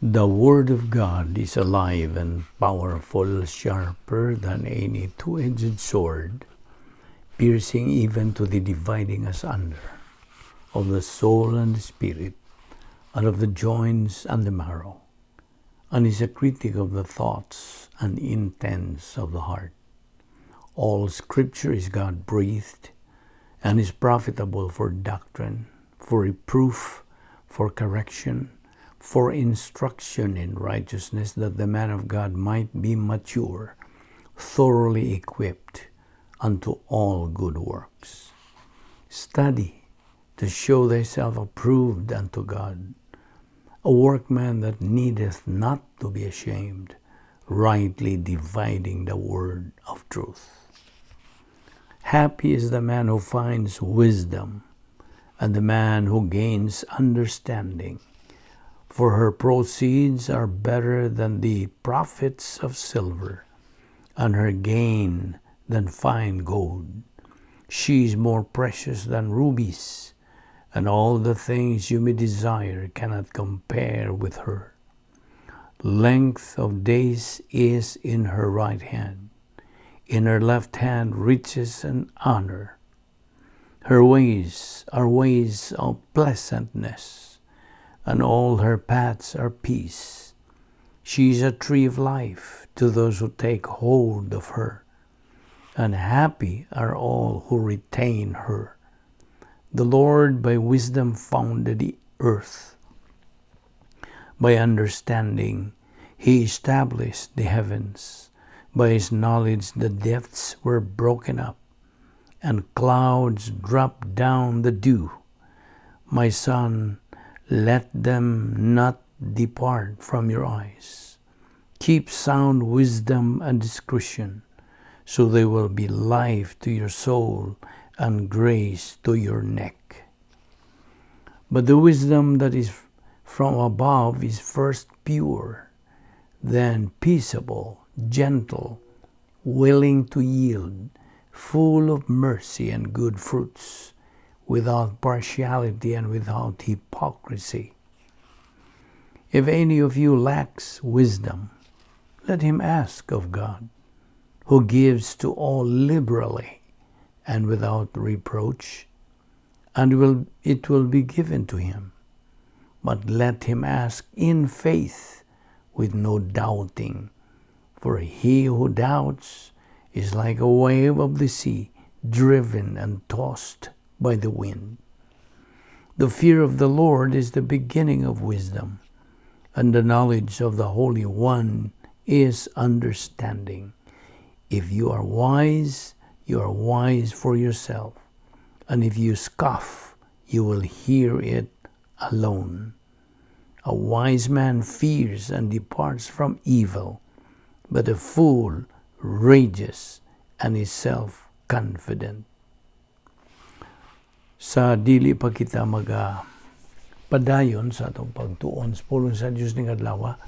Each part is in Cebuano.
The Word of God is alive and powerful, sharper than any two-edged sword, piercing even to the dividing asunder of the soul and the spirit, and of the joints and the marrow, and is a critic of the thoughts and intents of the heart. All Scripture is God breathed and is profitable for doctrine, for reproof, for correction, for instruction in righteousness, that the man of God might be mature, thoroughly equipped unto all good works. Study to show thyself approved unto God, a workman that needeth not to be ashamed, rightly dividing the word of truth. Happy is the man who finds wisdom, and the man who gains understanding, for her proceeds are better than the profits of silver, and her gain than fine gold. She is more precious than rubies, and all the things you may desire cannot compare with her. Length of days is in her right hand, in her left hand riches and honor. Her ways are ways of pleasantness, and all her paths are peace. She is a tree of life to those who take hold of her, and happy are all who retain her. The Lord by wisdom founded the earth. By understanding he established the heavens. By his knowledge the depths were broken up, and clouds dropped down the dew. My son, let them not depart from your eyes. Keep sound wisdom and discretion, so they will be life to your soul and grace to your neck. But the wisdom that is from above is first pure, then peaceable, gentle, willing to yield, full of mercy and good fruits, without partiality and without hypocrisy. If any of you lacks wisdom, let him ask of God, who gives to all liberally and without reproach, and it will be given to him. But let him ask in faith with no doubting, for he who doubts is like a wave of the sea, driven and tossed by the wind. The fear of the Lord is the beginning of wisdom, and the knowledge of the Holy One is understanding. If you are wise, you are wise for yourself, and if you scoff, you will hear it alone. A wise man fears and departs from evil, but a fool rages and is self-confident. Sa dili pa kita maga padayon sa atong pagtuon sa pulong sa Dios ning adlaw,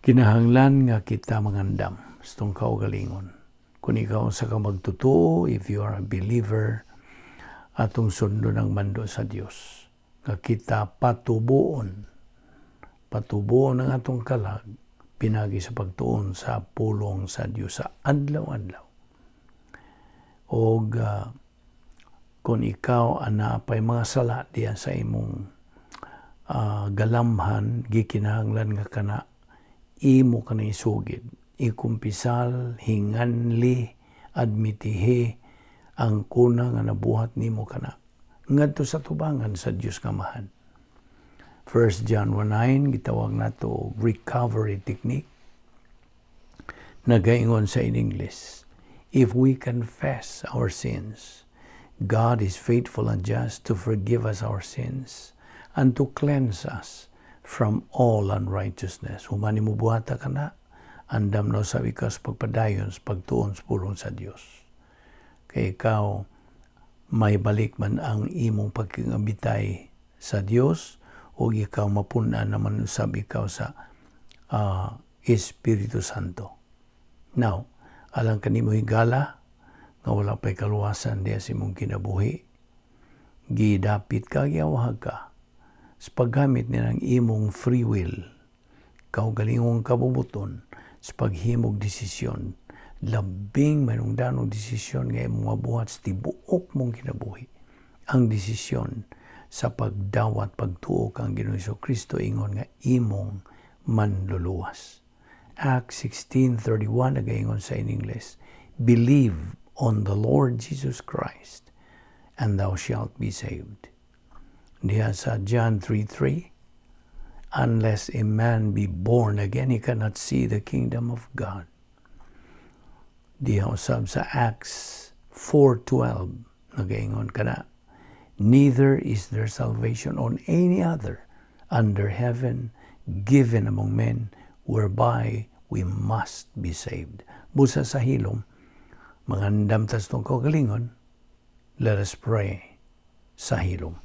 kinahanglan nga kita mangandam sa atong kaugalingon. Kung ikaw usa ka magtutuo, if you are a believer, atong sundon ang mando sa Dios nga kita patubuon patubuon ang atong kalag pinagi sa pagtuon sa pulong sa Dios sa adlaw-adlaw. Og kung ikaw ana pay mga sala diya sa imong galamhan, gikinahanglan nga kana imo kana isugid, ikumpisal, hinganli, admitihi ang kuna nga nabuhat nimo kana ngadto sa tubangan sa Dios nga Amahan. 1 John 1:9, gitawag nato recovery technique. Nagaingon sa in English, "If we confess our sins, God is faithful and just to forgive us our sins and to cleanse us from all unrighteousness." Human nimo buhata kana, andam na usab ikaw sa pagpadayon sa pagtuon sa pulong sa Dios. Kay ikaw may balik man ang imong pagkingabitay sa Dios o ikaw mapun-an naman usab ikaw sa Espiritu Santo. Now, alang kanimo higala nga wala pa'y kaluwasan diya sa imong kinabuhi, gidapit ka, giyawahag ka sa paggamit ni ng imong free will. kaugalingong kabubuton sa paghimog desisyon, labing manungdanong desisyon nga imong mabuhat sa tibuok mong kinabuhi, ang desisyon sa pagdawat, pagtuo kang Ginoong Kristo ingon nga imong manluluwas. Acts 16:31 nagaingon sa in English, "Believe on the Lord Jesus Christ and thou shalt be saved." Diha sa John 3:3, "Unless a man be born again, he cannot see the kingdom of God." Diha usab sa Acts 4:12 nagaingon kana, "Neither is there salvation on any other under heaven given among men whereby we must be saved." Busa sa hilom, mangandam tas tong kaugalingon, let us pray sa hilom.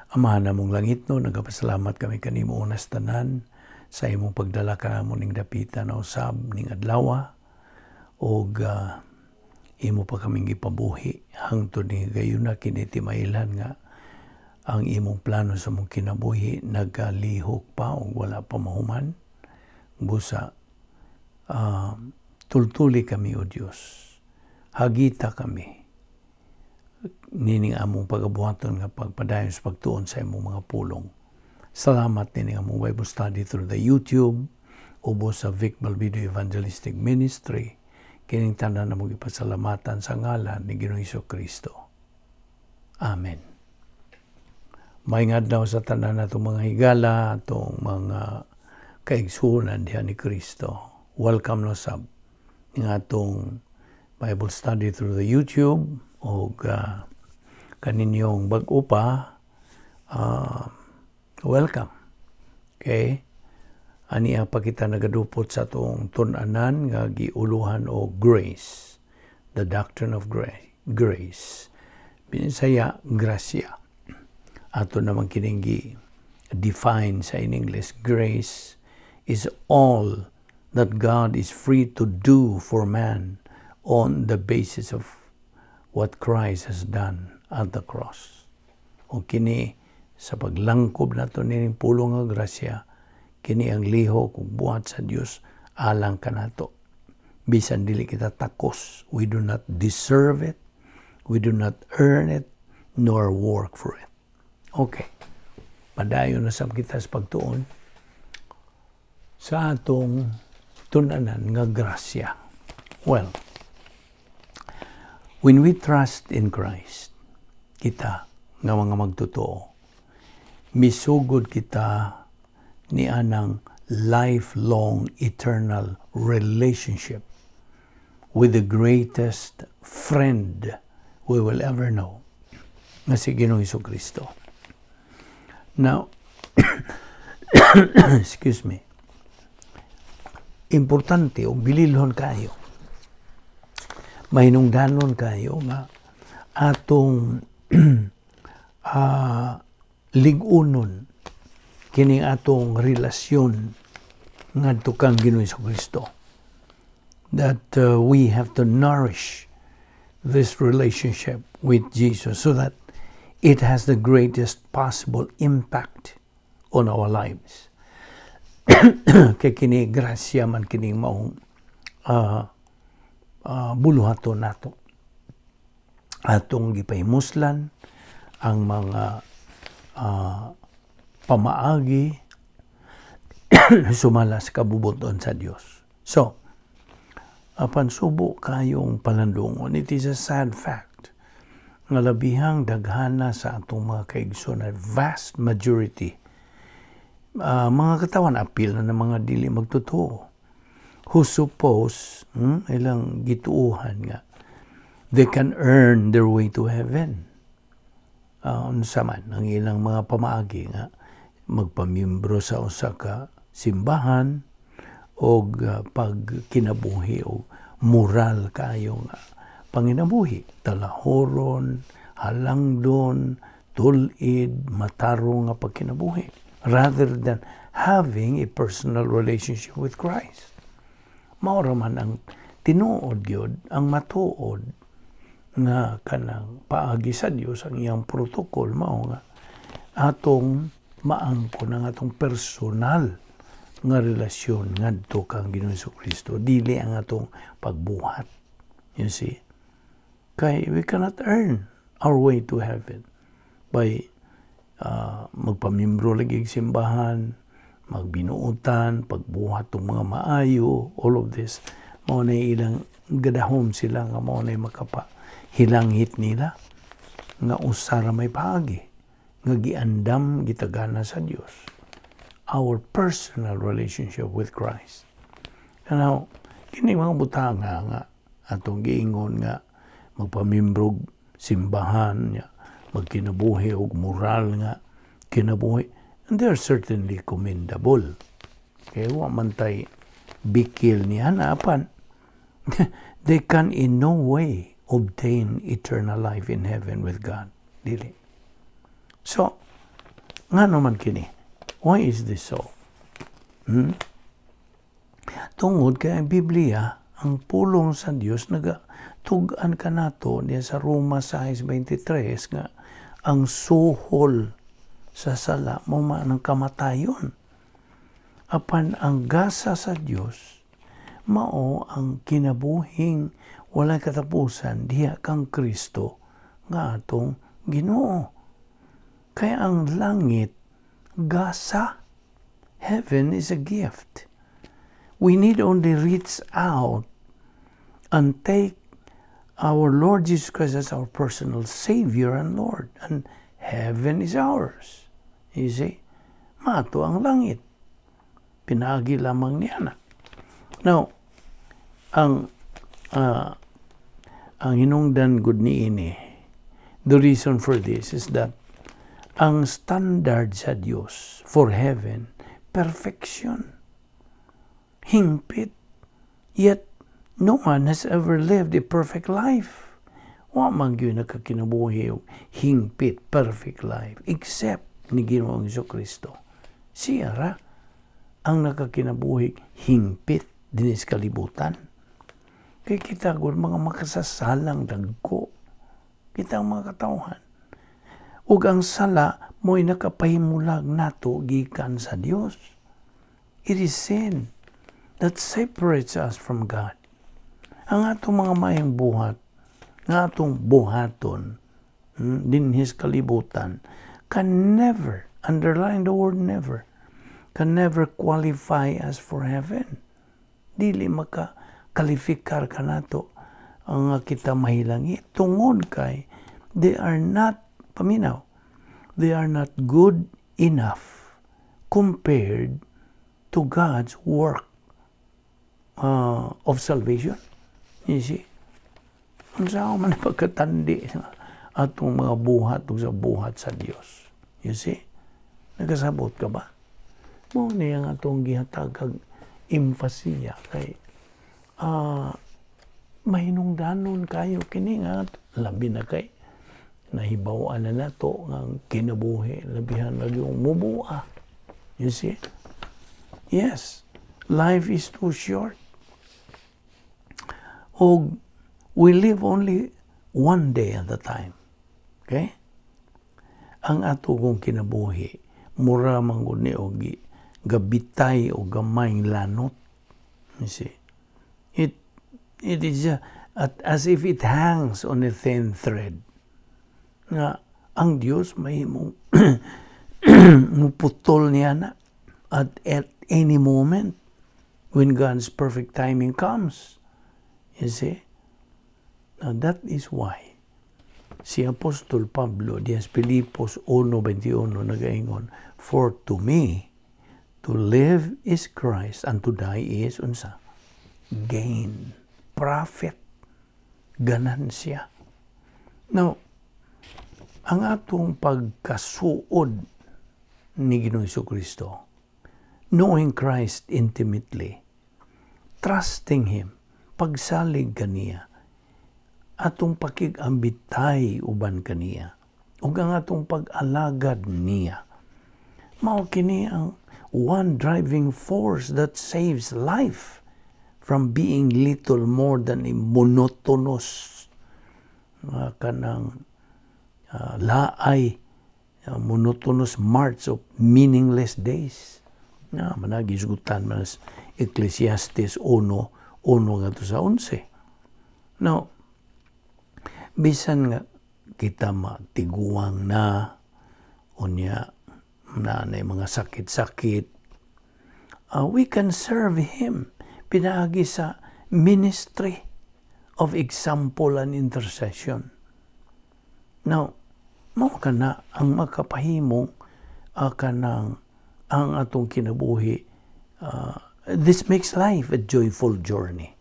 Amahan namong langit no, nagapasalamat kami kanimo unas tanan sa imong pagdala kanamo ning dapita na usab ning adlaw og imo pa kaming gipabuhi hangtod ni gayuna kini timailhan nga ang imong plano sa mong kinabuhi nagalihok pa og wala pa mahuman. Busa tultuli kami, O Dios, hagita kami nining among pagabuhaton nga pagpadayon sa pagtuon sa imong mga pulong. Salamat nining among Bible study through the YouTube ubos sa Vic Balbido Evangelistic Ministry. Kining tanan namong ipasalamatan sa ngalan ni Ginoong Kristo. Amen. Maayong adlaw sa tanan natong mga higala, atong mga kaigsuonan diha ni Kristo. Welcome no sab ning atong Bible study through the YouTube og kaninyong bag-o pa, welcome. Okay? Ani ang pakita nagadupot sa atong tun-anan nga giuluhan o grace, the doctrine of grace. Binisaya, grasya. Ato naman kining define sa in English, grace is all that God is free to do for man on the basis of what Christ has done at the cross. O kini sa paglangkob nato nining pulong nga grasya, kini ang lihok ug buhat sa Dios alang kanato. Bisan dili kita takos, we do not deserve it, we do not earn it, nor work for it. Okay. Padayon na sab kita sa pagtuon sa atong tun-anan nga grasya. Well, when we trust in Christ, kita nga mga magtotoo, misugod kita ni anang lifelong eternal relationship with the greatest friend we will ever know, nga si Ginoong Kristo. Now, excuse me, importante o bililhon kayo, mahinungdanon kayo nga atong lig-unon kining atong relasyon ngadto kang Ginoong Kristo. That we have to nourish this relationship with Jesus so that it has the greatest possible impact on our lives. Kay kini grasya man kining maong buluhaton nato. Atong gipahimuslan ang mga pamaagi sumala sa kabubuton sa Dios. So, apan subo kayong palandungon, it is a sad fact nga labihang daghana sa atong mga kaigsoon, vast majority, mga katawan apil na ng mga dili magtotoo, who suppose, ilang gituuhan nga they can earn their way to heaven. Unsa man ang ilang mga pamaagi nga magpamiyembro sa usa ka simbahan og pagkinabuhi og moral kayo nga panginabuhi, talahoron, halangdon, tulid, matarong nga pagkinabuhi, rather than having a personal relationship with Christ. Mao ra man ang tinuod gyud, ang matuod Nga kanang paagi sa Dios, ang iyang protocol mao nga atong maangkon ang atong personal nga relasyon ngadto kang Ginoong Kristo, dili ang atong pagbuhat. You see, kay we cannot earn our way to heaven by magpamimbro lagi simbahan, magbinuotan, pagbuhat ng mga maayo. All of this, mao na ilang gadahom sila nga mao na makapa hilanghit nila nga usa ra may paagi nga giandam, gitagana sa Dios, our personal relationship with Christ. And now, kini mga butanga nga atong giingon nga magpamimbrog simbahan nya, magkinabuhi og moral nga kinabuhi, and they are certainly commendable. Kaya wa man tay bikil niya na, apan they can in no way obtain eternal life in heaven with God. Dili. So, ngano man kini? Why is this so? Hmm? Tungod kay ang Biblia, ang pulong sa Dios, naga tug-an kanato niya sa Roma 6:23 nga ang suhol sa sala mao man ang kamatayon. Apan ang gasa sa Dios mao ang kinabuhing walay katapusan diha kang Kristo nga atong Ginoo. Kaya ang langit gasa. Heaven is a gift. We need only reach out and take our Lord Jesus Christ as our personal Savior and Lord. And heaven is ours. You see? Mato ang langit. Pinaagi lamang niya na. Now, ang hinungdan gud niini, the reason for this is that ang standard sa Dios for heaven, perfection. Hingpit. Yet, no one has ever lived a perfect life. Wa man gyud nakakinabuhi og hingpit, perfect life, except ni Ginoong Kristo. Siya ra ang nakakinabuhi hingpit dinhi sa kalibutan. Kay kita gud mga makasasalang dagko. Kita ang mga katawhan. Ug ang sala mo'y nakapahimulag nato gikan sa Dios. It is sin that separates us from God. Ang atong mga mayong buhat, nga atong buhaton dinhi sa kalibutan, can never, underline the word never, can never qualify us for heaven. Dili maka kalifikar kanato ang kita mahilangi tungod kay they are not, paminaw, they are not good enough compared to God's work of salvation. You see? Unsa man pagkatandi sa atong mga buhat ug sa buhat sa Dios. You see? Nagkasabot ka ba? Mao ni ang atong gihatag kag emphasis kay mahinungdanon kayo kini nga labi na kay nahibaw-an na nato nga ang kinabuhi labihan na yung mubua. You see? Yes, life is too short. Og we live only one day at a time. Okay? Ang ato kong kinabuhi, mura man gud ni og gabitay o gamayng lanot. You see? It is as if it hangs on a thin thread. Nga ang Dios mahimong muputol niya na at any moment when God's perfect timing comes. You see? Now that is why si Apostol Pablo diya sa Filipos 1:21 nagaingon, "For to me, to live is Christ and to die is," unsa? Gain, profit, ganansya. Now, ang atong pagkasuod ni Ginoong Kristo, knowing Christ intimately, trusting Him, pagsalig kaniya, atong pakig-ambitay uban kaniya, ug ang atong pag-alagad niya. Mao kini ang one driving force that saves life from being little more than a monotonous Nga kanang laay, monotonous march of meaningless days. Na managisgutan man sa Ecclesiastes 1:1 ngadto sa 11. Now, bisan nga kita matiguang na, unya na na mga sakit-sakit, we can serve Him pinaagi sa ministry of example and intercession. Now, mao kana ang makapahimong kanang ang atong kinabuhi. This makes life a joyful journey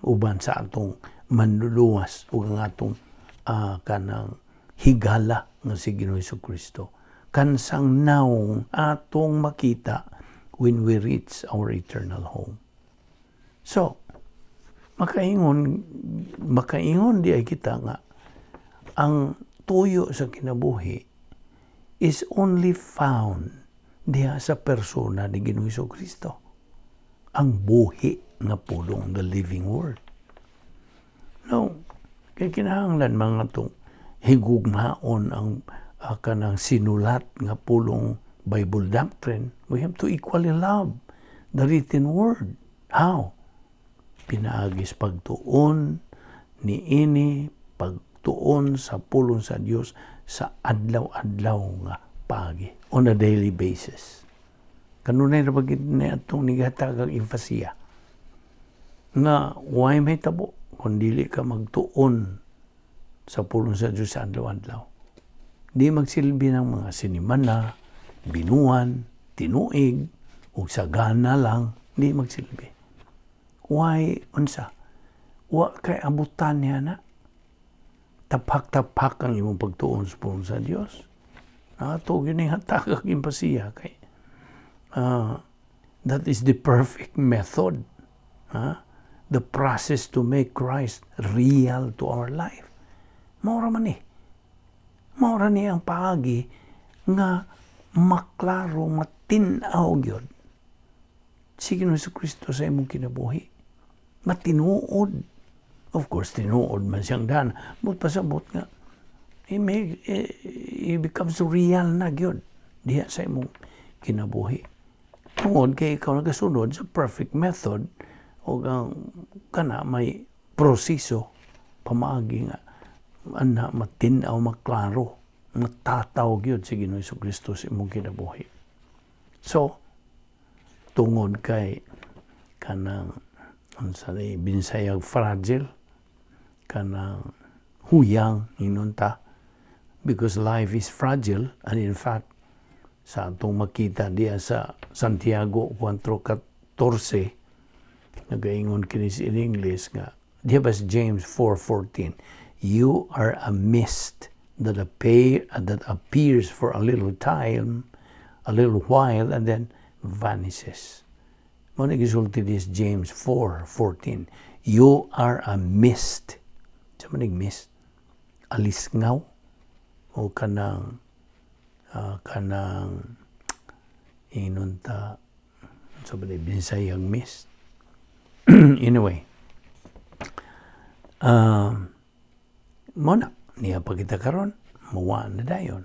uban sa atong Manluluwas ug ang atong kanang higala nga si Ginoong Kristo, kansang nawong atong makita when we reach our eternal home. So, makaingon diay kita nga ang tuyo sa kinabuhi is only found diha sa persona ni Ginoong Kristo. Ang buhi nga pulong, the living word. No, kay kinahanglan mga itong higugmaon ang kanang sinulat nga pulong, Bible doctrine. We have to equally love the written word. How? Pinaagi sa pagtuon ni ini, pagtuon sa pulong sa Dios sa adlaw-adlaw nga pagi, on a daily basis. Kanunay ra ba gid ni atong nigatag ang emphasia nga why may tabo kung dili ka magtuon sa pulong sa Dios sa adlaw-adlaw? Di magsilbi ng mga sinimana, binuan, tinuig, ug sagana lang, di magsilbi. Why, unsa? Wa kay abutan niya na. Tapak-tapak ang imong pagtuon sa pulong sa Dios. Ato gyud ning hatagag empasiya kay that is the perfect method. Ha? The process to make Christ real to our life. Maura man ni. Maura ni ang paagi nga maklaro, matin-aw gyud si Ginoong Kristo sa imong kinabuhi. Matinuod. Of course, tinuod man siyang dan. But pasabot nga, he becomes real na gyud diha sa imong kinabuhi. Tungod kay ikaw nagasunod sa perfect method o ang kana may proseso, pamaagi nga ana matin-aw, maklaro, matataw gyud si Ginoong Kristo sa imong kinabuhi. So, tungod kay kanang unsa ni Binsayag, fragile, kanang huyang inunta, because life is fragile, and in fact sa atong makita diya sa Santiago 4.14, nagaingon kini in English nga diya ba sa James 4.14, "You are a mist that appears for a little time, a little while, and then vanishes." Mao ni gisulti this James 4.14. You are a mist. Sa manig mist? Alisngaw o kanang inunta sa ba Binsayang mist? Anyway, mo na niya pagkita karon, muwa na dayon.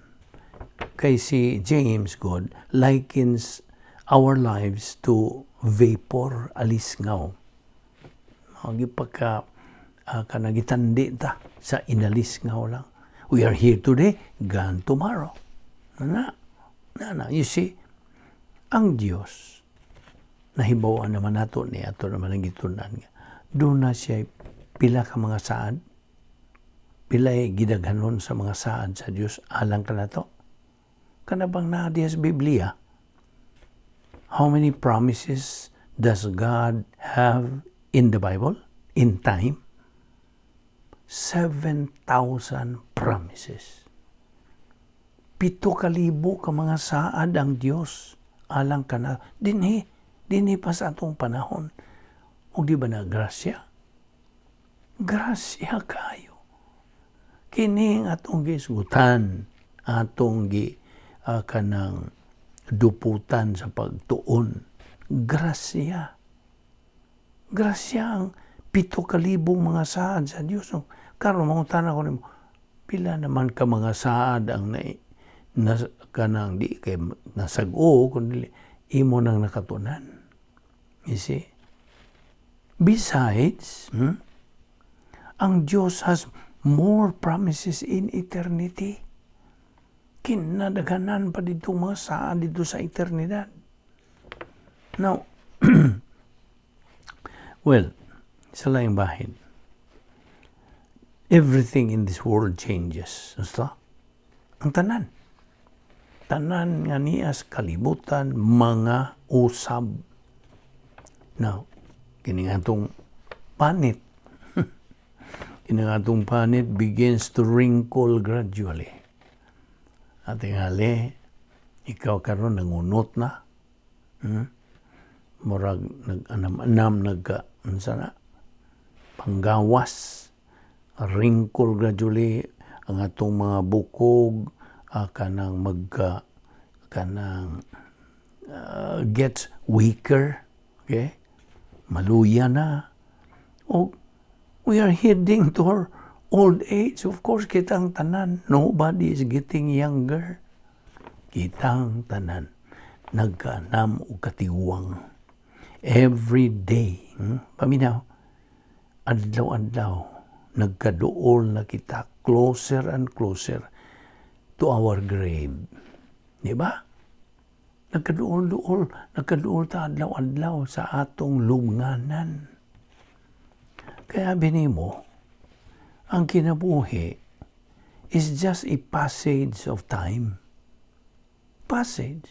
Kay si James God likens our lives to vapor, alisngaw. Pagka kanagitandi ta sa inalisngaw lang. We are here today, gone tomorrow. Na, na, na. You see, ang Diyos, nahibawan naman nato ni ato naman ang gitunan nga. Doon na siya pila ka mga saad, pila gidaghanon sa mga saad sa Dios alang kanato. Kana bang naa diha sa Biblia? How many promises does God have in the Bible? In time? 7,000 promises. 7,000 ka mga saad ang Dios alang kana dinhi pa sa atong panahon. Ug di ba na grasya? Grasya kayo. Kini ang atong gisgutan, atong gi kanang duputan sa pagtuon. Grasya. Grasya ang 7,000 mga saad sa Dios. No? Karon mangutana ko nimo, pila naman ka mga saad ang na kanang di kay nasag-o kundi imo nang nakatunan? You see? Besides, ang Diyos has more promises in eternity. Kinadaghanan pa dito mga saad dito sa eternidad. Now, well, sa laing bahin, everything in this world changes. Gusto? Ang tanan. Tanan nga niya sa kalibutan, mga usab. Now, kini nga atong panit. Kini nga atong panit begins to wrinkle gradually. At tingali, ikaw karon nangunot na. Murag nag-anam-anam, nagka, unsa na, panggawas, wrinkle gradually, ang atong mga bukog, kanang magka, kanang gets weaker, okay? Maluya na. O, we are heading to our old age. Of course, kitang tanan. Nobody is getting younger. Kitang tanan. Nagkaanam og katiwang. Every day. Paminaw. Adlaw-adlaw. Nagkaduol na kita closer and closer to our grave. Di ba? Nagkaduol-duol, nagkaduol ta adlaw-adlaw sa atong lubnganan. Kaya binimo, ang kinabuhi is just a passage of time. Passage.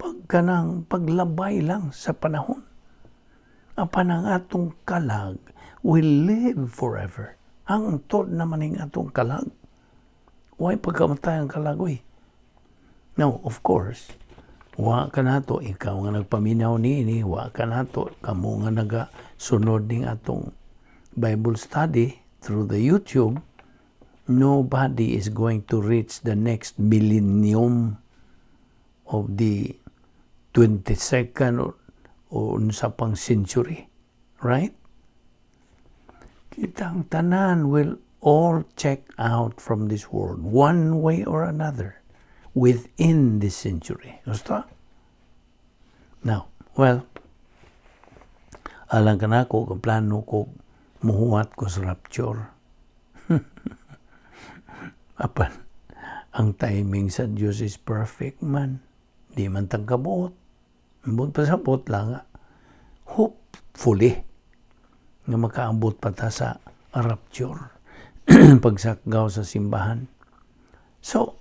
Pagkanang paglabay lang sa panahon. Apan ang atong kalag will live forever. Hangtod naman ning atong kalag. Way pagkamatay ang kalag, uy. Now, of course, wa ka nato, ikaw nga nagpaminaw niini, wa ka nato, kamo nga nagasunod ning atong Bible study through the YouTube, nobody is going to reach the next millennium of the 22nd or unsa pang century. Right? Kitang tanan will all check out from this world one way or another within this century. Gusto? Now, well, alang kanako, kung plano ko, muhuwat ko sa rapture. Apan, ang timing sa Diyos is perfect man. Di man tang kabuot. Ambot pa sa buot lang. Hopefully, nga makaambot pa ta sa rapture. Pagsakgaw sa simbahan. So,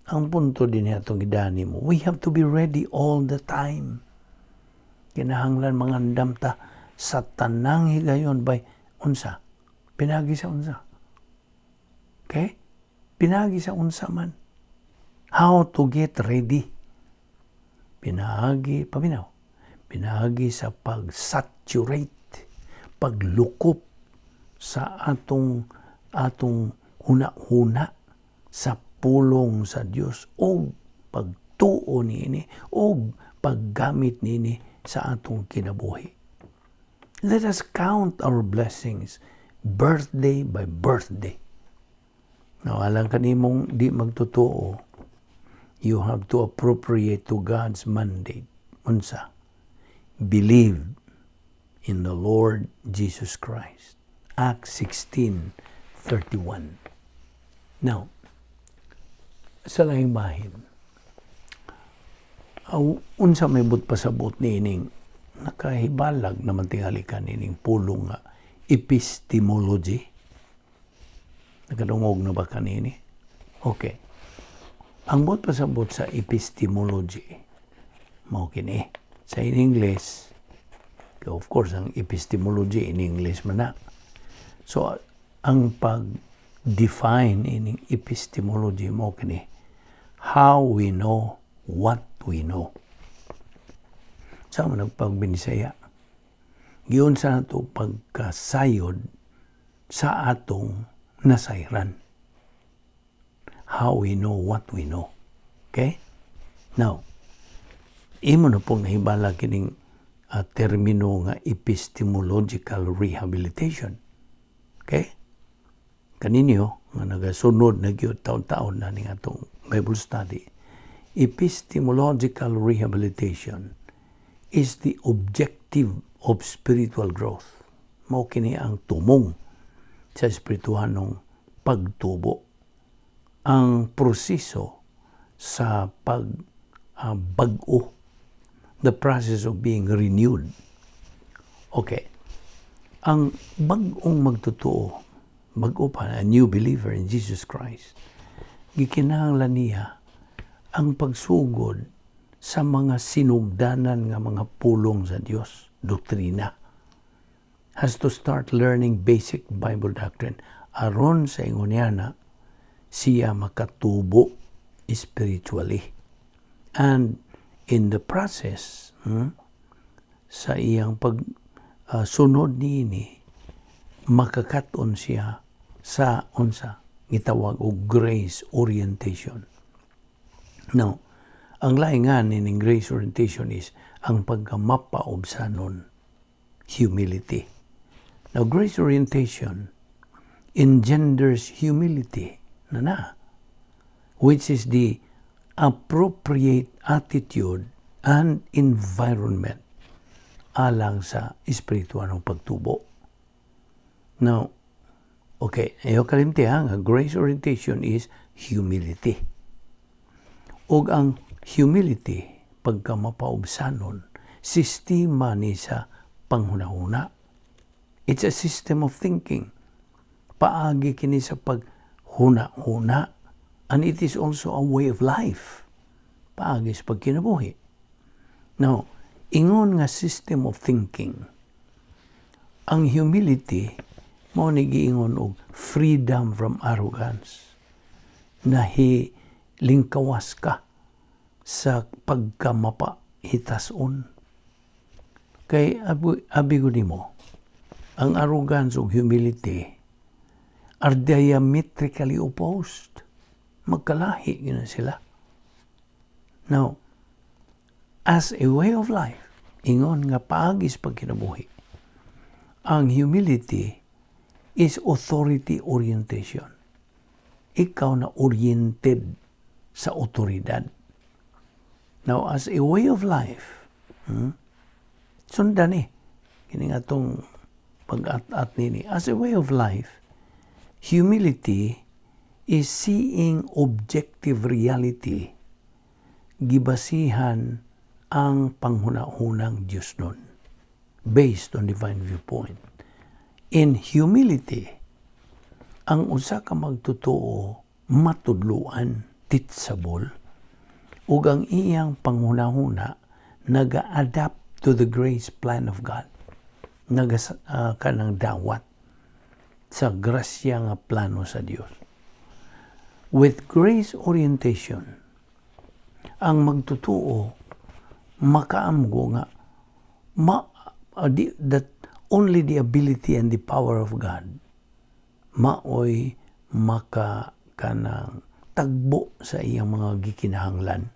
ang punto din atong gidani mo, we have to be ready all the time. Kinahanglan mangandam ta sa tanang higayon by unsa. Pinagi sa unsa. Okay? Pinagi sa unsa man. How to get ready. Pinagi, paminaw. Pinagi sa pag-saturate, paglukop sa atong huna-huna sa pulong sa Dios o pagtuo niini o paggamit niini sa atong kinabuhi. Let us count our blessings birthday by birthday. Now, alang kanimong di magtotoo, you have to appropriate to God's mandate. Unsa? Believe in the Lord Jesus Christ. Acts 16:31. Now, sa laing bahin, aw, unsa may but pasabot niining nakahibalag naman tingali ka niining pulong nga epistemology? Nakadungog na ba kanini? Okay. Ang buot pasabot sa epistemology, mao kini. Sa in English, of course, ang epistemology in English man na. So, ang pag-define ining epistemology mo kini, how we know what we know. Sa man nagpagbinisaya? Giunsa nato pagkasayod sa atong nasayran. How we know what we know. Okay? Now, imo na pong nahibala kining termino nga epistemological rehabilitation. Okay? Kaninyo nga nagasunod na gyud taon-taon na ning atong Bible study, epistemological rehabilitation is the objective of spiritual growth. Mao kini ang tumong sa espirituhanong pagtubo. Ang proseso sa pag bag-o, the process of being renewed. Okay. Ang bag-ong magtotoo, bag-o pa, a new believer in Jesus Christ, gikinahanglan niya ang pagsugod sa mga sinugdanan nga mga pulong sa Dios, doktrina. Has to start learning basic Bible doctrine aron sa ingon niya na siya makatubo spiritually. And in the process, sa iyang pag sunod niini, makakaton siya sa unsa gitawag og grace orientation. Now, ang lain nga ning grace orientation is ang pagkamapaubsanon, humility. Now, grace orientation engenders humility, na na, which is the appropriate attitude and environment alang sa espiritual ng pagtubo. Now, okay, ayaw kalimti ha, nga grace orientation is humility. Ug ang humility, pagka mapaubsanon, sistema ni sa panghunahuna. It's a system of thinking. Paagi kini sa paghuna-huna. And it is also a way of life. Paagi sa pagkinabuhi. Now, ingon nga system of thinking, ang humility mao ni giingon og freedom from arrogance. Nahilingkawas ka sa pagkamapahitason. Kay abi ko nimo, ang arrogance ug humility are diametrically opposed. Magkalahi gyud na sila. Now, as a way of life, ingon nga paagi sa pagkinabuhi, ang humility is authority orientation. Ikaw na oriented sa otoridad. Now, as a way of life, sundan ni, kini nga atong pag-at-at nini. As a way of life, humility is seeing objective reality gibasihan ang panghunahunang Diyos nun based on divine viewpoint. In humility, ang usa ka magtotoo matudluan, teachable, ug ang iyang panghunahuna naga-adapt to the grace plan of God. Naga kanang dawat sa grasya nga plano sa Dios. With grace orientation, ang magtotoo makaamgo nga that only the ability and the power of God maoy maka kanang tagbo sa iyang mga gikinahanglan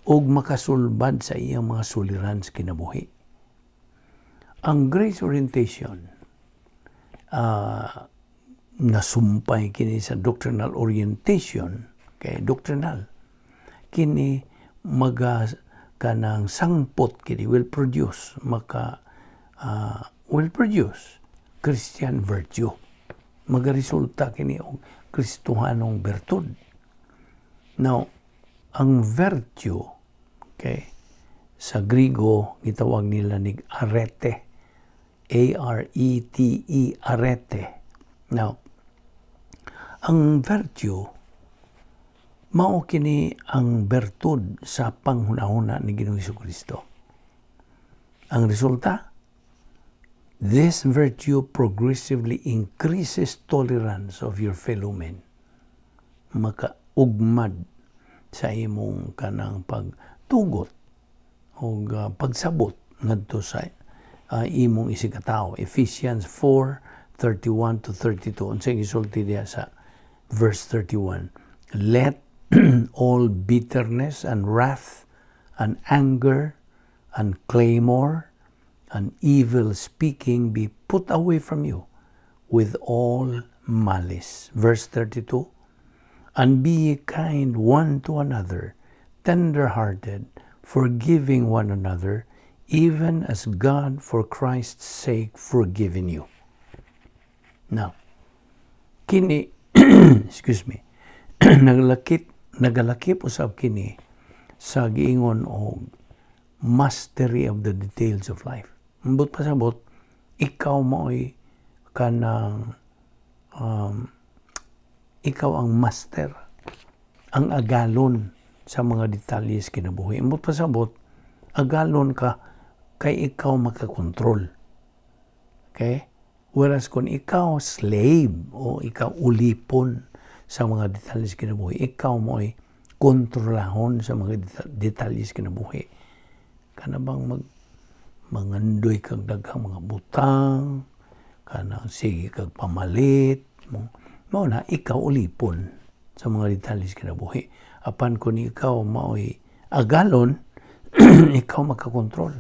ug makasulbad sa iyang mga suliran sa kinabuhi. Ang grace orientation nasumpay kini sa doctrinal orientation, kay doctrinal kini, maga kanang sangpot kini, will produce maka will produce Christian virtue. Magaresulta kini og Kristohanong bertud. Now, ang virtue, okay, sa Grigo gitawag nila nig arete, A R E T E, arete. Now, ang virtue mao kini ang bertud sa panghunahuna ni Ginoong Kristo. Ang resulta, this virtue progressively increases tolerance of your fellow men. Makaugmad sa imong kanang pagtugot o pagsabot ngadto sa imong isigkatawo. Ephesians 4:31 to 32. Unsay gisulti diha sa verse 31? "Let all bitterness and wrath and anger and clamor and evil speaking be put away from you with all malice. Verse 32, "And be ye kind one to another, tender-hearted, forgiving one another, even as God for Christ's sake forgiven you." Now, kini, excuse me, nagalakip usab kini sa giingon og mastery of the details of life. Ambot pasabot, ikaw maoy kanang ikaw ang master, ang agalon sa mga detalye sa kinabuhi. Ambot pasabot, agalon ka kay ikaw makakontrol. Okay? Whereas kung ikaw slave o ikaw ulipon sa mga detalye sa kinabuhi, ikaw mo'y kontrolahon sa mga detalye sa kinabuhi. Kana bang mangandoy kag daghang mga butang, kanang sige kag pamalit, mao na ikaw ulipon sa mga detalye sa kinabuhi. Apan kung ikaw mao'y agalon, ikaw makakontrol.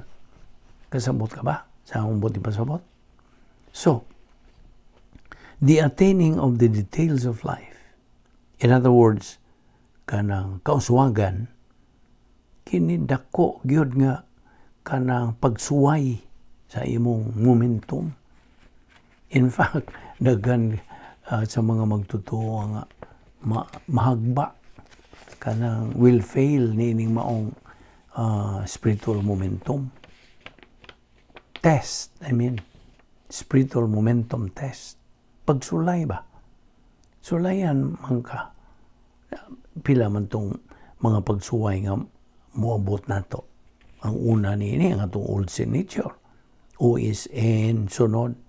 Kasabot ka ba sa akong buot ipasabot? So, the attaining of the details of life. In other words, kanang kauswagan, kini dako gyud nga kanang pagsuway sa imong momentum. In fact, daghan sa mga magtotoo nga mahagba, kanang will fail niining maong spiritual momentum test. I mean, spiritual momentum test. Pagsulay ba? Sulayan man ka. Pila man tong mga pagsuway nga moabot nato. Ang una niini ang atong old sin nature. OSN, sunod.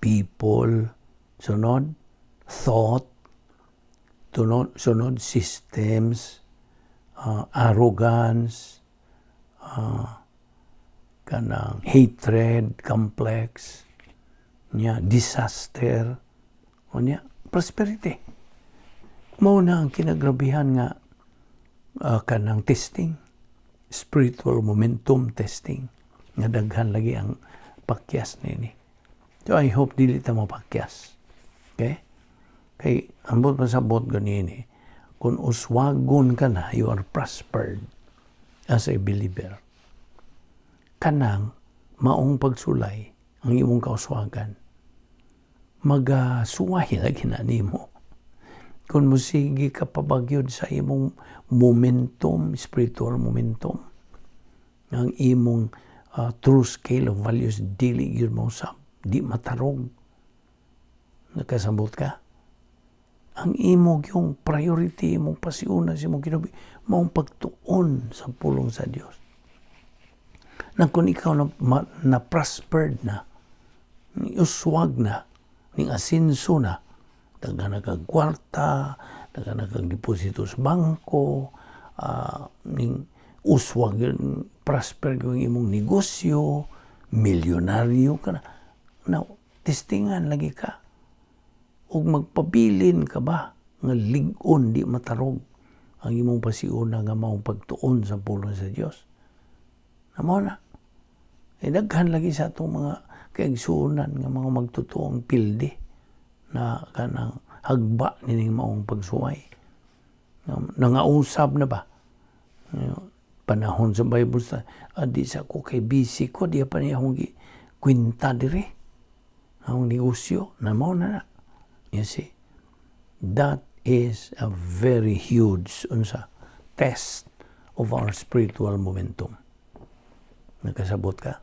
People, sunod. Thought, sunod, sunod systems, arrogance, kanang hatred, complex, nya disaster, o nya prosperity. Mao na ang kinagrabihan nga kanang testing, spiritual momentum testing, nga daghan lagi ang pakyas nini. So I hope dili ta mapakyas. Okay? Kay ambot pasabot ganini, kung uswagon ka na, you are prospered as a believer. Kanang maong pagsulay ang imong kauswagan, magasuway lagi na nimo. Kung musigi ka pabagyod sa imong momentum, spiritual momentum, ang imong true scale of values dili gyud mo sab, di matarog. Nakasabot ka? Ang imo yung priority, imong pasiuna sa imong kinabuhi, maong pagtuon sa pulong sa Dios. Na kung ikaw na prospered na, ni uswag na, ning asenso na, daghan na kag kwarta, daghan na kag deposito sa bangko, ning uswag, prosper yung imong negosyo, milyonaryo ka na. Now, testingan lagi ka. Ug magpabilin ka ba nga lig-on, di matarog ang imong pasiuna nga maong pagtuon sa pulong sa Dios? Namo na. Eh, daghan lagi sa atong mga kaigsuonan nga mga magtutuong pildi na kanang hagba nining maong pagsuway. Nangausab na ba? Panahon sa Bible sa di sa ko kay busy ko, di pa niya akong kwenta diri. Akong negosyo na mao na na. You see, that is a very huge unsa test of our spiritual momentum. Nakasabot ka?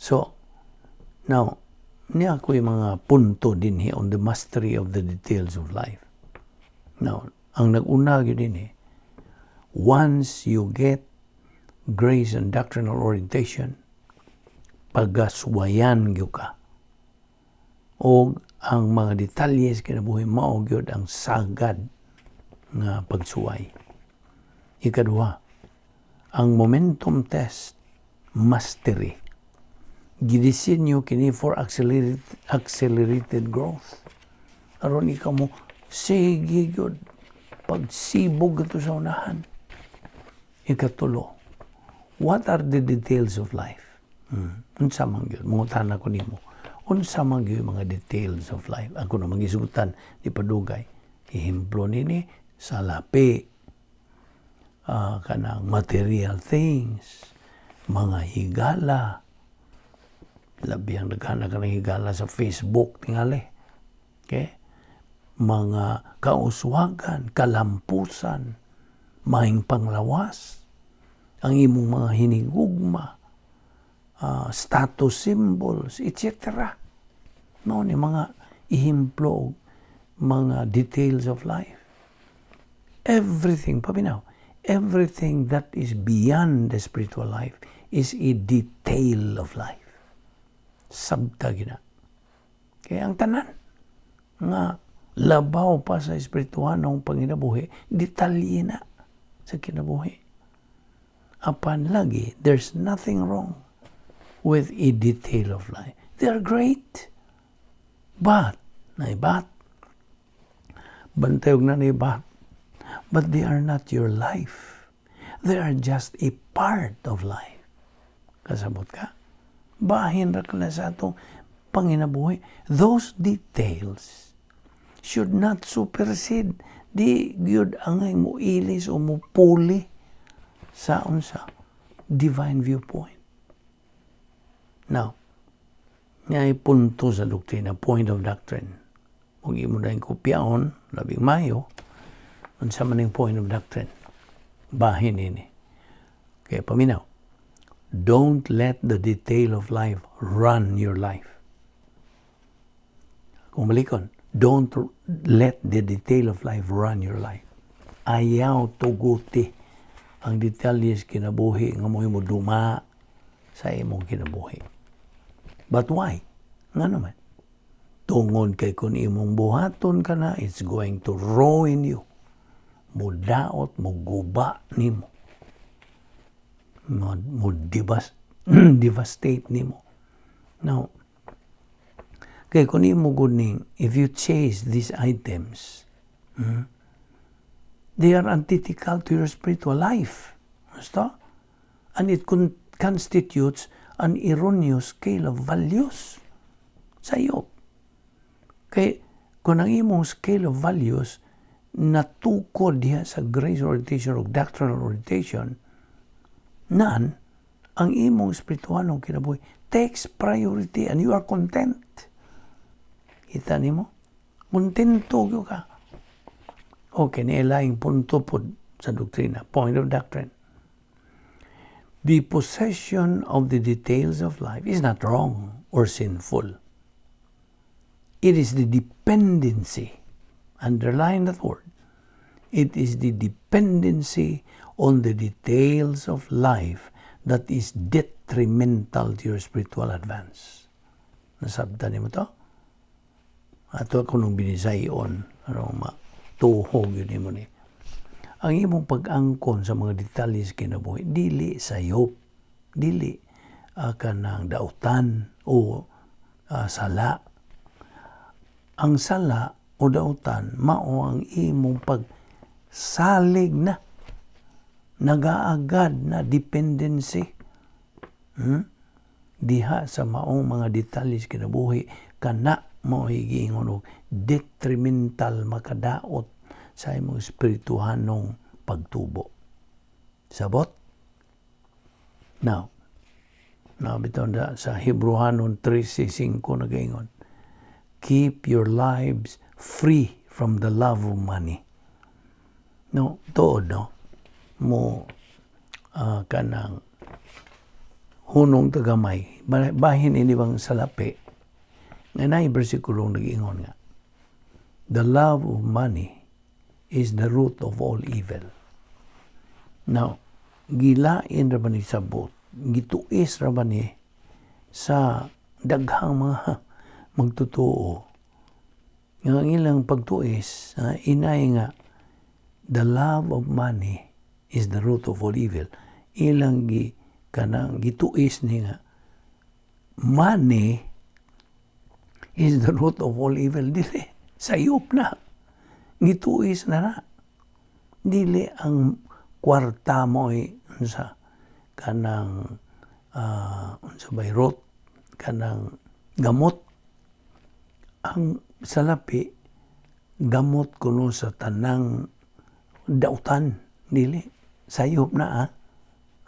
So, now, niya ako yung mga punto din on the mastery of the details of life. Now, ang nag-una gyud din once you get grace and doctrinal orientation, pagaswayan gyud ka. O ang mga detalye sa kinabuhi, mao gyud ang sagad nga pagsuway. Ikaduha, ang momentum test mastery. Gidisenyo kini for accelerated growth. Aron ikaw mo sige gyud pagsibog ito sa unahan. Ikatulo, what are the details of life? Unsa man gyud? Mangutana ko nimo. Unsa man gyud mga details of life? Ako na mangisugutan, di padugay. Ehemplo nini, salapi, kanang material things, mga higala, labi ang daghan na kanang higala sa Facebook, tingali. Okay? Mga kauswagan, kalampusan, maing panglawas, ang imong mga hinigugma, status symbols, etc. Mao ni mga ehemplo, mga details of life. Everything, paminaw, everything that is beyond the spiritual life is a detail of life. Sabta gina. Kaya ang tanan nga labaw pa sa espirituhanong panginabuhi, detalye na sa kinabuhi. Apan lagi, there's nothing wrong with a detail of life. They are great. But, nay but, bantayog na ni but they are not your life. They are just a part of life. Kasabot ka? Bahin ra na sa atong panginabuhi. Those details should not supersede. Di gyud angay mo ilis o mo puli sa unsa divine viewpoint. Now, ngay punto sa doktrina, point of doctrine. Kung imo na yung kopyaon, labing mayo, unsa man yung point of doctrine. Bahin ini. Kaya paminaw, don't let the detail of life run your life. Kung balikon, don't let the detail of life run your life. Ayaw tuguti ang detalye sa kinabuhi nga mo duma sa imong kinabuhi. But why? Nga naman. Tungod kay kung imong buhaton ka na, it's going to ruin you. Mudaot, muguba nimo. Mo devastate nimo. Now, kay kung imo guning, if you chase these items, they are antithetical to your spiritual life. Basta? And it constitutes an erroneous scale of values sa iyo. Kay kung ang imong scale of values natukod diha sa grace orientation o doctrinal orientation, nan ang imong espiritualong kinabuhi takes priority and you are content. Kita nimo? Kontento gyud ka. Okay, nilaing punto pod sa doktrina, point of doctrine. The possession of the details of life is not wrong or sinful. It is the dependency, underline that word, it is the dependency on the details of life that is detrimental to your spiritual advance. Nasabtan nimo to? Ato ako nung binisayon, aron matuhog gyud nimo ni. Ang imong pag-angkon sa mga detalye sa kinabuhi, dili sayop, dili kanang dautan o sala. Ang sala o dautan mao ang imong pagsalig na nagaagad na dependency. Diha sa maong mga detalye sa kinabuhi kana mao giingon og detrimental, makadaot sa imong espirituhanong pagtubo. Sabot? Now, now bitaw na sa Hebreohanon 13:5 nagaingon, "Keep your lives free from the love of money." No, tuod no mo kanang hunong tagamay, bahin ini bang salapi nga naay bersikulong nag-ingon nga the love of money is the root of all evil. Now, gilain ra ba ni sabot, gituis ra ba ni sa daghang mga magtotoo nga ang ilang pagtuis, inay nga the love of money is the root of all evil, ilang gi kanang gituis ni nga money is the root of all evil. Dili, sayop na, gituis na na. Dili ang kwarta mo ay unsa kanang unsa bay root kanang gamot. Ang salapi gamot kuno sa tanang dautan, dili. Sayop na ah.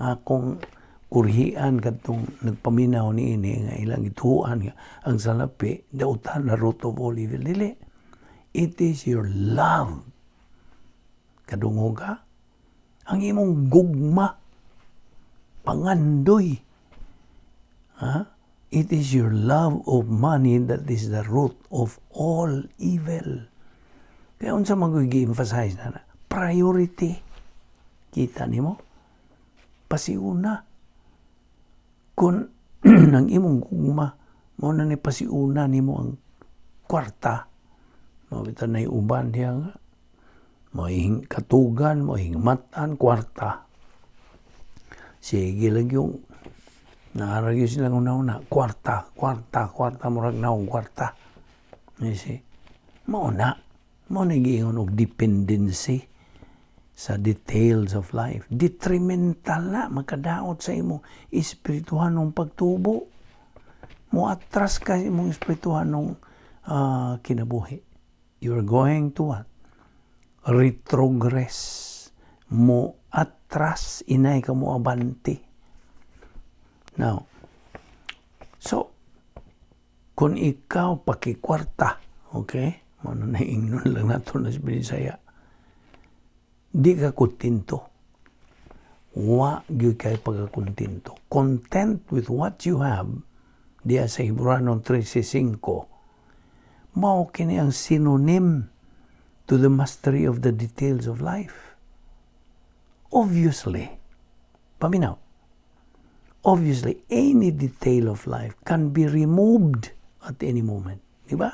Akong kurhian kadtong nagpaminaw niini nga ilang gituohan nga ang salapi dautan na, root of all evil, dili. It is your love. Kadungog ka? Ang imong gugma, pangandoy. Ha? It is your love of money that is the root of all evil. Kaya unsa man emphasize na na? Priority. Kita nimo? Pasiuna. Kung ang imong gugma, mao na ni pasiuna nimo ang kwarta. Mao bitaw na uban diha nga. Mo katugan, mo hingmatan, kwarta. Sige lang yung naara gyud silang una-una, kwarta, kwarta, kwarta, murag naong kwarta. You see? Mao na. Mao na giingon og dependency sa details of life. Detrimental na, makadaot sa imong espirituhanong pagtubo. Mo atras ka sa imong espirituhanong kinabuhi. You're going to what? Retrogress. Mo atras, inay ka mo abante. Now, so, kung ikaw pakikwarta, okay? Mao na naingnon lang nato na sa Binisaya. Di ka kontento. Wa gyud kay pagkakontento. Content with what you have, diya sa Hebreo 13:5, mao kini ang synonym to the mastery of the details of life. Obviously, paminaw, obviously, any detail of life can be removed at any moment. Di ba?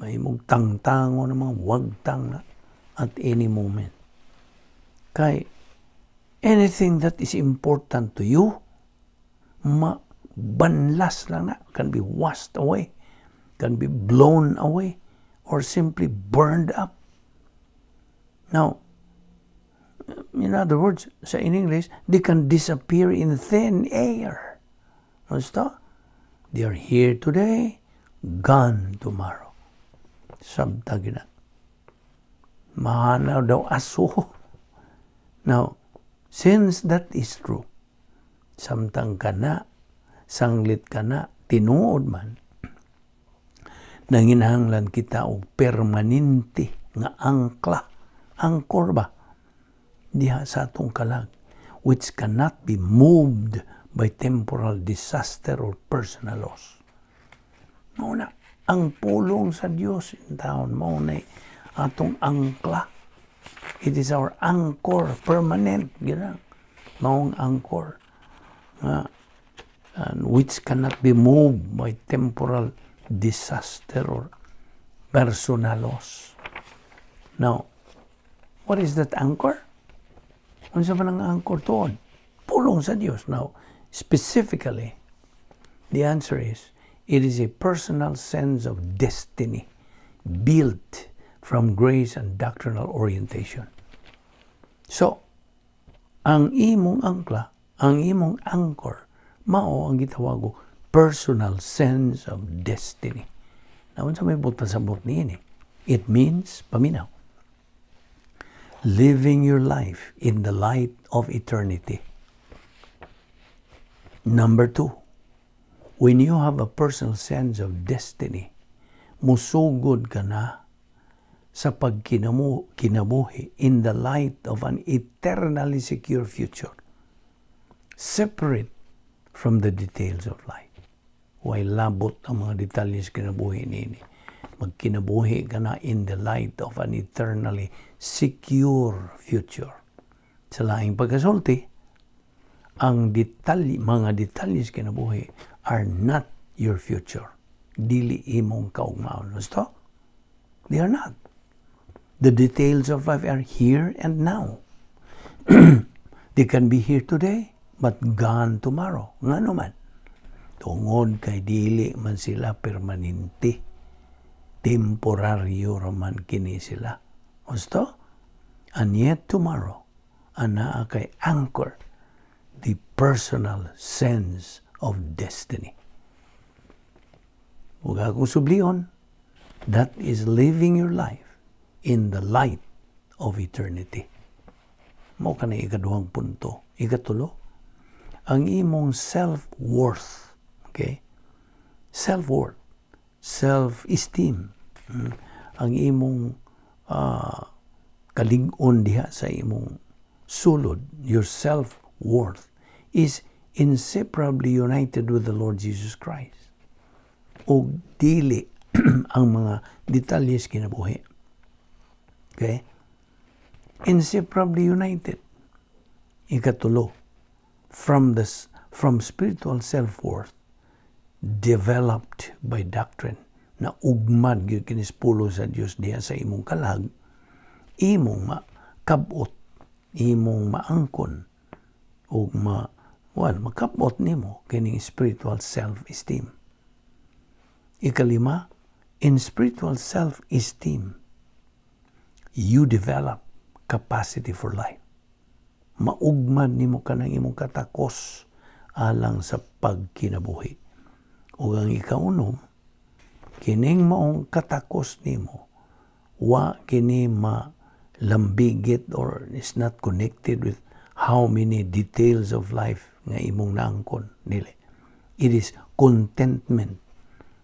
May tangtango ng mga wagtang na at any moment. Kay anything that is important to you, mabanlas lang na, can be washed away, can be blown away, or simply burned up. Now, in other words, sa in English, they can disappear in thin air. Basta, they are here today, gone tomorrow. Sabta na. Mahanaw daw aso. Now, since that is true, samtang ka na, sanglit ka na, tinuod man, nanginahanglan kita og permanente nga angkla, angkor ba, diha sa atong kalag, which cannot be moved by temporal disaster or personal loss. Mao na, ang pulong sa Dios in town, mao na atong angkla. It is our anchor, permanent, gina. Maong anchor. Nga, and which cannot be moved by temporal disaster or personal loss. Now, what is that anchor? Unsa man ang anchor tuon? Pulong sa Dios. Now, specifically, the answer is, it is a personal sense of destiny built from grace and doctrinal orientation. So, ang imong angkla, ang imong anchor, mao ang gitawag personal sense of destiny. Na unsa may buot pasabot niini? It means, paminaw, living your life in the light of eternity. Number two, when you have a personal sense of destiny, musugod ka na sa pagkinamu kinabuhi in the light of an eternally secure future, separate from the details of life. Way labot ang mga detalye sa kinabuhi nini. Magkinabuhi ka na in the light of an eternally secure future. Sa laing pagkasulti, ang detalye, mga detalye sa kinabuhi are not your future. Dili imong kaugmaon. Gusto? They are not. The details of life are here and now. They can be here today, but gone tomorrow. Ngano man? Tungod kay dili man sila permanente. Temporaryo raman kini sila. Gusto? And yet tomorrow, anaa kay anchor, the personal sense of destiny. Ug akong sublion, that is living your life in the light of eternity. Mao kana ikaduhang punto. Ikatulo, ang imong self-worth. Okay? Self-worth, self-esteem. Ang imong kalig-on diha sa imong sulod, your self-worth is inseparably united with the Lord Jesus Christ. O dili ang mga detalye sa kinabuhi. Okay? Inseparably united. Ikatulo, from spiritual self-worth developed by doctrine, na ugmad gyud kini pulong sa Dios diha sa imong kalag, imong makabot, imong maangkon ug ma well, makabot nimo kining spiritual self-esteem. Ikalima, in spiritual self-esteem, you develop capacity for life. Maugmad nimo kanang imong katakos alang sa pagkinabuhi. Ug ang ikaunom, kining maong katakos nimo, wa kini malambigit or is not connected with how many details of life nga imong naangkon, dili. It is contentment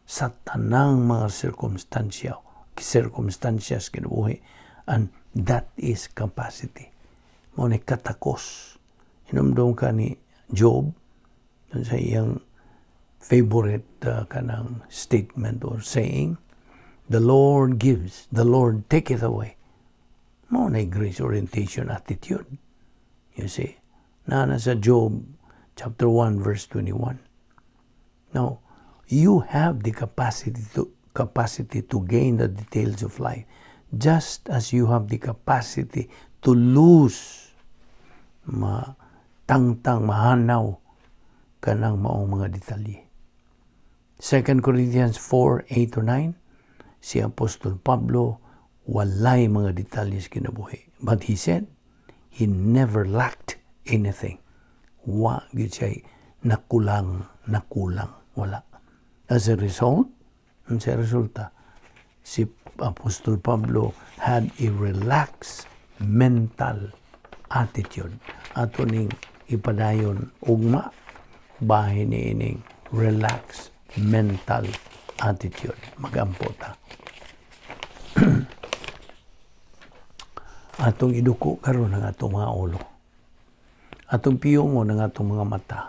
sa tanang mga circumstances kinabuhi, and that is capacity. Mao ni katakos. Hinumdum ka ni Job dun sa iyang favorite kanang statement or saying, "The Lord gives, the Lord taketh away." Mao na grace orientation attitude. You see, naa sa Job chapter 1 verse 21. Now, you have the capacity to gain the details of life, just as you have the capacity to lose, matangtang, mahanaw kanang maong mga detalye. 2 Corinthians 4, 8 to 9, si Apostol Pablo walay mga detalye sa kinabuhi. But he said, he never lacked anything. Wa gyud siya nakulang, nakulang, wala. As a result, sa resulta, si Apostol Pablo had a relaxed mental attitude. Ato ning ipadayon ugma, bahin ni ining relaxed mental attitude. Magampo ta. Atong iduko karon ang atong mga ulo. Atong piyongon ang atong mga mata.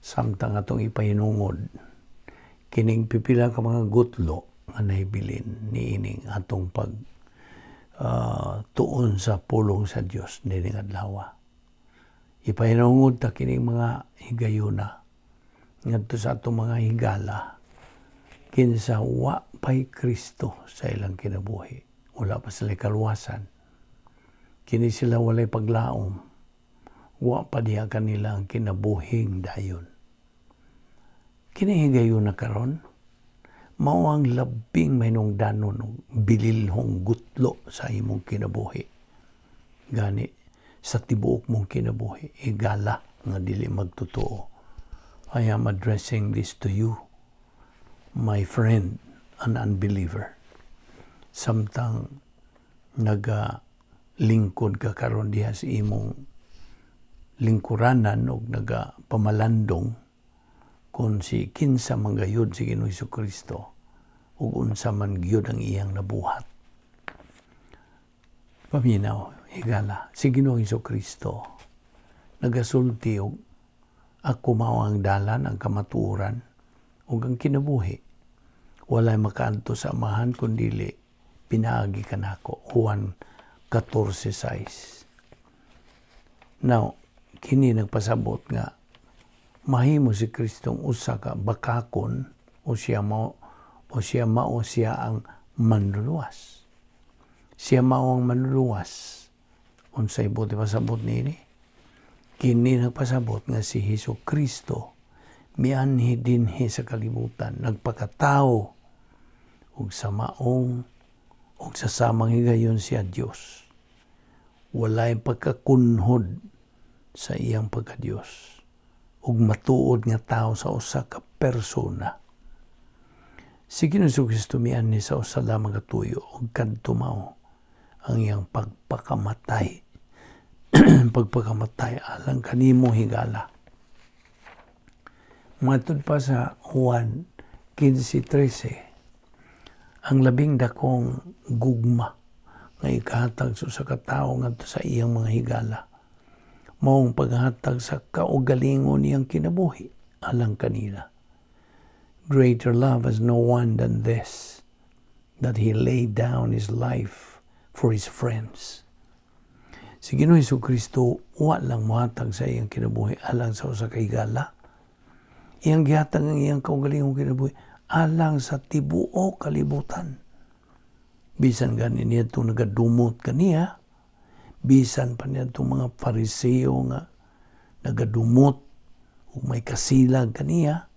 Samtang atong ipahinungod kining pipila ka mga gutlo nga nahibilin niining atong pag tuon sa pulong sa Dios nining adlaw. Ipahinungod ta kining mga higayuna ngadto sa atong mga higala kinsa wa pa'y Kristo sa ilang kinabuhi. Wala pa sila kaluwasan. Kini sila walay paglaom. Wa pa diha kanila ang kinabuhing dayon. Kini higayuna karon, mao ang labing mahinungdanon og bililhong gutlo sa imong kinabuhi. Gani sa tibuok mong kinabuhi, higala nga dili magtotoo. I am addressing this to you, my friend, an unbeliever. Samtang naga lingkod ka karon diha sa imong lingkuranan og naga pamalandong kung si kinsa man gayud si Ginoong Kristo ug unsa man gyud ang iyang nabuhat. Paminaw, higala, si Ginoong Kristo nagasulti og "Ako mao ang dalan, ang kamatuoran ug ang kinabuhi. Walay makaadto sa Amahan kun dili pinaagi kanako." Juan 14:6. Now, kini nagpasabot nga mahimo si Kristong usa ka bakakon o siya mao siya ang manluluwas. Siya mao ang manluluwas. Unsay buot pasabot niini? Kini nagpasabot nga si Hesus Kristo mianhi dinhi sa kalibutan, nagpakatao ug sa maong ug sa samang higayon siya Dios. Walay pagkakunhod sa iyang pagka-Dios ug matuod nga tao sa usa ka persona. Si Ginoong Kristo mianhi sa usa lamang ka tuyo ug kadto mao ang iyang pagpakamatay. Pagpakamatay alang kanimo, higala. Matud pa sa Juan 15:13, ang labing dakong gugma nga ikahatag sa usa ka tawo ngadto sa iyang mga higala maong paghatag sa kaugalingon niyang kinabuhi alang kanila. "Greater love has no one than this, that he laid down his life for his friends." Si Ginoong Hesus Kristo wa lang mohatag sa iyang kinabuhi alang sa usa ka higala. Iyang gihatag ang iyang kaugalingong kinabuhi alang sa tibuok kalibutan. Bisan gani niadtong nagadumot kaniya, bisan pa niadtong mga Fariseo nga nagadumot ug may kasilag kaniya,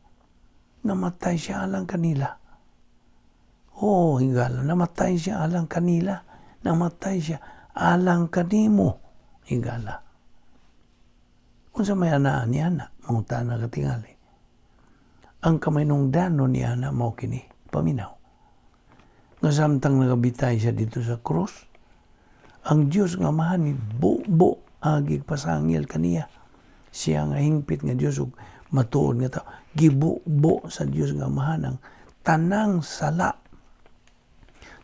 namatay siya alang kanila. Oo, higala, namatay siya alang kanila. Namatay siya alang kanimo, higala. Unsa may anaa niya na, mangutana ka tingali. Ang kamahinungdanon niya na mao kini, paminaw. Nga samtang nagabitay siya didto sa krus, ang Dios nga Amahan ni bubo agi pasangil kaniya. Siya nga hingpit nga Dios ug matuod nga tao, gibubo sa Dios nga Amahan ang tanang sala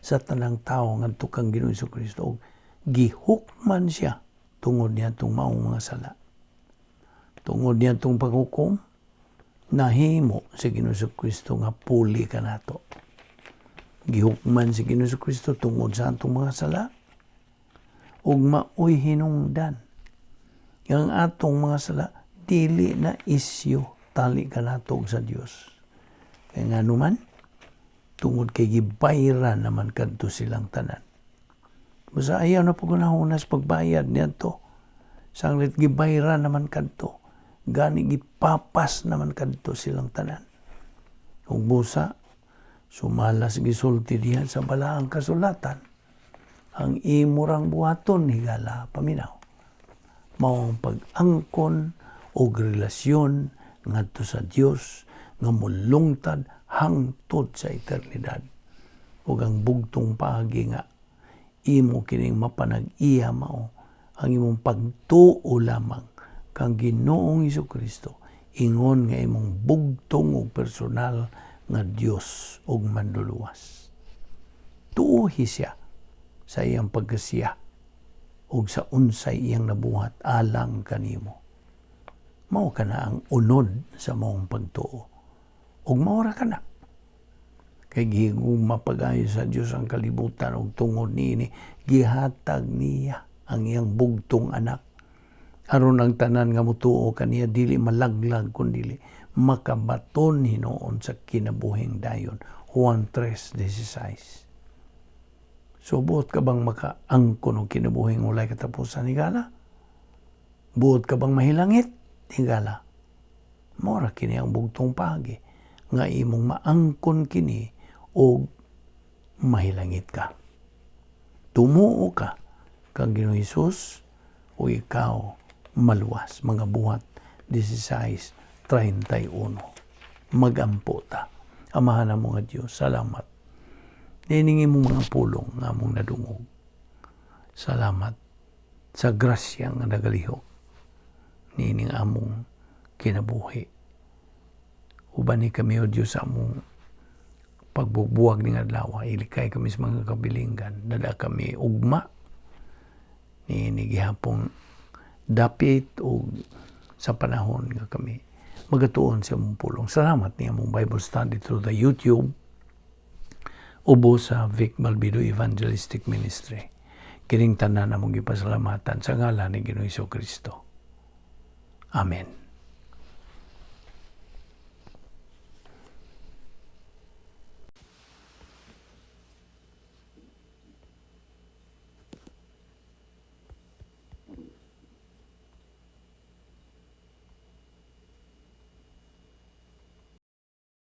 sa tanang tao ngadto kang Ginoong Kristo ug gihukman siya tungod niadtong maong mga sala. Tungod niadtong paghukom, nahimo si Ginoong Kristo nga puli kanato. Gihukman si Ginoong Kristo tungod sa atong mga sala ug maoy hinungdan ang atong mga sala dili na isyu tali kanato sa Dios. Kay ngano man, tungod kay gibayran naman kadto silang tanan. Basta ayaw na pag-unas pagbayad niadto. Sanglit gibayran naman kadto. Gani gipapas naman kadto silang tanan. Ug busa, sumala sa gisulti diha sa balaang kasulatan, ang imo rang buhaton, higala, paminaw, mao ang pag-angkon og relasyon ngadto sa Dios nga mulungtad hangtod sa eternidad. Ug ang bugtong paagi nga imo kining mapanag-iya mao ang imong pagtuo lamang kang Ginoong Kristo ingon nga imong bugtong ug personal nga Dios ug Manluluwas. Tuohi siya sa iyang pagkasiya ug sa unsay iyang nabuhat alang kanimo. Mao kana ang unod sa maong pagtuo. Ug mao ra kana. Kay gihigugma pag-ayo sa Dios ang kalibutan ug tungod niini gihatag niya ang iyang bugtong anak aron ang tanan nga motuo kaniya dili malaglag kundili makabaton hinuon sa kinabuhing dayon. Juan 3:16. So buot ka bang makaangkon og kinabuhing walay katapusan, higala? Buot ka bang mahilangit, higala? Mao ra kini ang bugtong paagi nga imong maangkon kini og mahilangit ka. Tumuo ka kang Ginoong Hesus o ikaw maluwas. Mga Buhat 16:31. Magampo ta. Amahan namo nga Dios, salamat niining imong mga pulong nga among nadungog. Salamat sa grasya nga nagalihok niining among kinabuhi. Uban ni kami, O Diyos, sa among pagbubuwag ning adlaw, ilikay kami sa mga kabilinggan, dala kami ugma ni gihapong dapit o sa panahon nga kami magatuon sa among pulong. Salamat ni among Bible study through the YouTube ubo sa Vic Malbido Evangelistic Ministry. Kining tanan among gipasalamatan sa ngalan ni Ginoong Kristo. Amen.